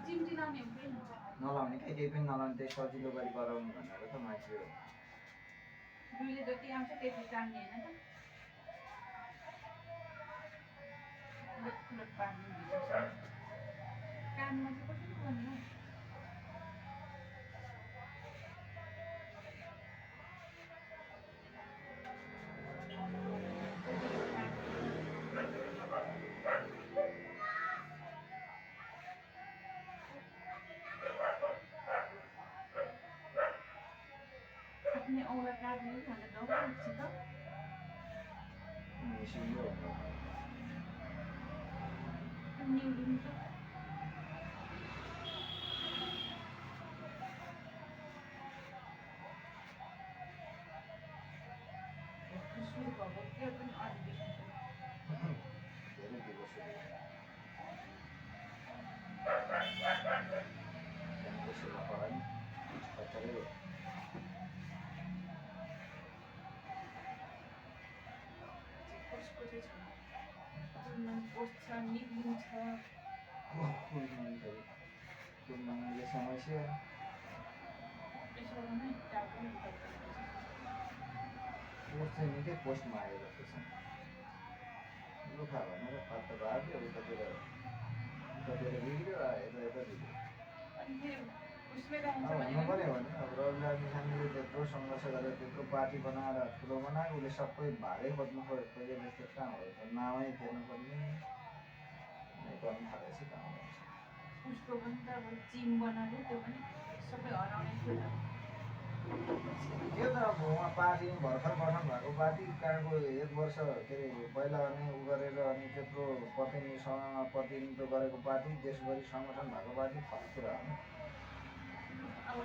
चिम्टी लाउने नलाउने केही पनि नलाउने त्यही सजिलो गरी गराउनु भनेर त मान्छे हो दुईले जति आउँछ त्यति तान्ने होइन त कानमा चाहिँ कसरी गर्नु अपने औला काट्ने भनेर डर लाग्छ त मिसिङले हो निउलिन्छ सुरु भएको त्यो पनि अलिकति धेरै दिएको छु त्यहाँको सेवा पढाइ कचरै हो कसको चाहिँ छ कुर्मान पोस्छ निक्लिन्छ कुर्मानले समस्या यसो नै टाउको पोस्ट चाहिँ निकै पोस्टमा आयो जस्तो छ लुखा भनेर पात्ता भाग्यो उतातिर बिग्रियो यता बिग्रियो अनि फेरि उसले राख्छ अब भने हुनु पऱ्यो भने अब रविलाल मिसानीले त्यत्रो सङ्घर्ष गरेर त्यत्रो पार्टी बनाएर ठुलो बनाएको उसले सबै भागै खोज्नु पऱ्यो पहिले जस्तो कहाँ हो त नामै फेर्नु पर्ने गर्नु थालेछ कहाँ उसको पनि त अब चिम बनाएको त्यो पनि सबै हराउने थियो त त्यो त अब उहाँ पार्टी भर्खर गठन भएको पार्टी कहाँको 1 वर्ष के अरे पहिला नै उ गरेर अनि त्यत्रो प्रतिनिधित्व गरेको पार्टी देशभरि सङ्गठन भएको पार्टी फरक कुरा हो अब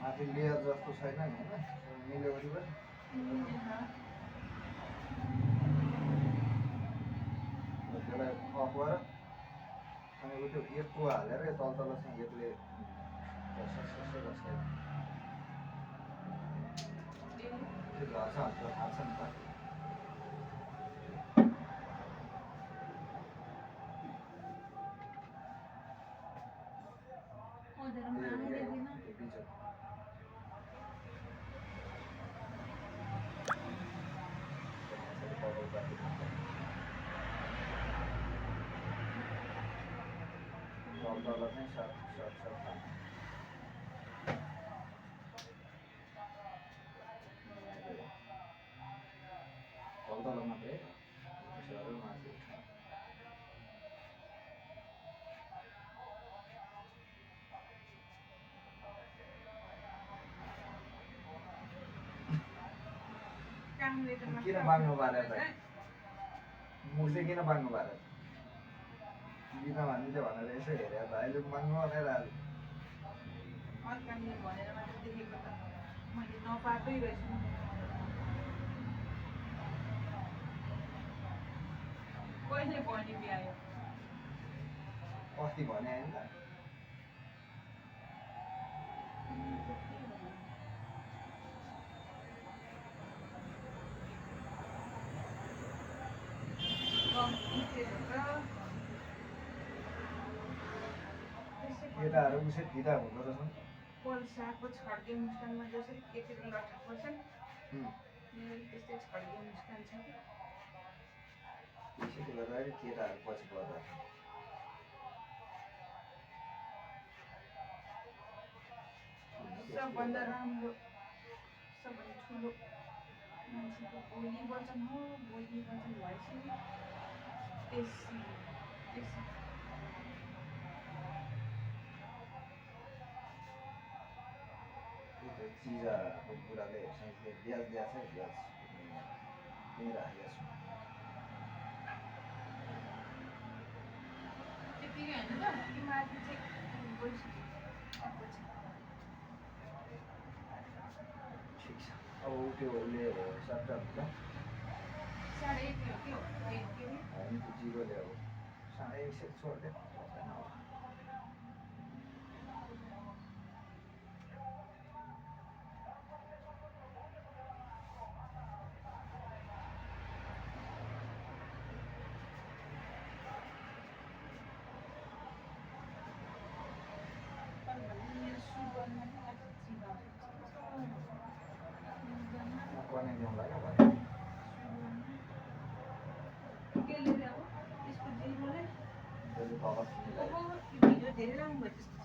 माथि लेयर जस्तो छैन नि होइन मिल्यो वरिपरि त्यसलाई अफ गर अनि उ त्यो एकको हालेर तल चाहिँ एकले ससै बस्छ त्यो घर्छ थाहा छ नि त तल चाहिँ सर्ट तल मात्रै त्यसो माथि किन बाङ्नु पारेर मुख चाहिँ किन बाङ्नु पारेर बिना भन्ने भनेर यसो हेरेर त अहिले बाङ्नु भनेर अर्काले भनेर मात्र देखेको त मैले नपाएकै रहेछु कहिले भने बिहायो अस्ति भने होइन केटाहरू उसै फिदा हुँदो रहेछन् पल्साको छड्के मुस्कानमा जसरी केटीहरू लट्ठा पर्छन् मेरो त्यस्तै छड्के मुस्कान छ त्यसैले गर्दाखेरि केटाहरू पछि पर्दा सबभन्दा राम्रो सबभन्दा ठुलो मान्छेको बोली वचन हो बोली वचन भएपछि त्यसै चिजाको कुराले ब्याज दिएको छ ब्याज किन राखेको छु त्यतिकै होइन त कि माथि चाहिँ ठिक छ अब त्यो उसले सट्टा हुन्छ साढे 1 हो के हो होइन त्यो जिरोले अब साढे यसरी छोड्दे पण भन्ने मेरो सुगरमा चाहिँ लाग्छ चिबाउँछ बनाइदिउँला क्या भने त्यसले अब त्यसको जिरोले त्यसले तल भिडियो धेरै राम्रो भयो त्यस्तो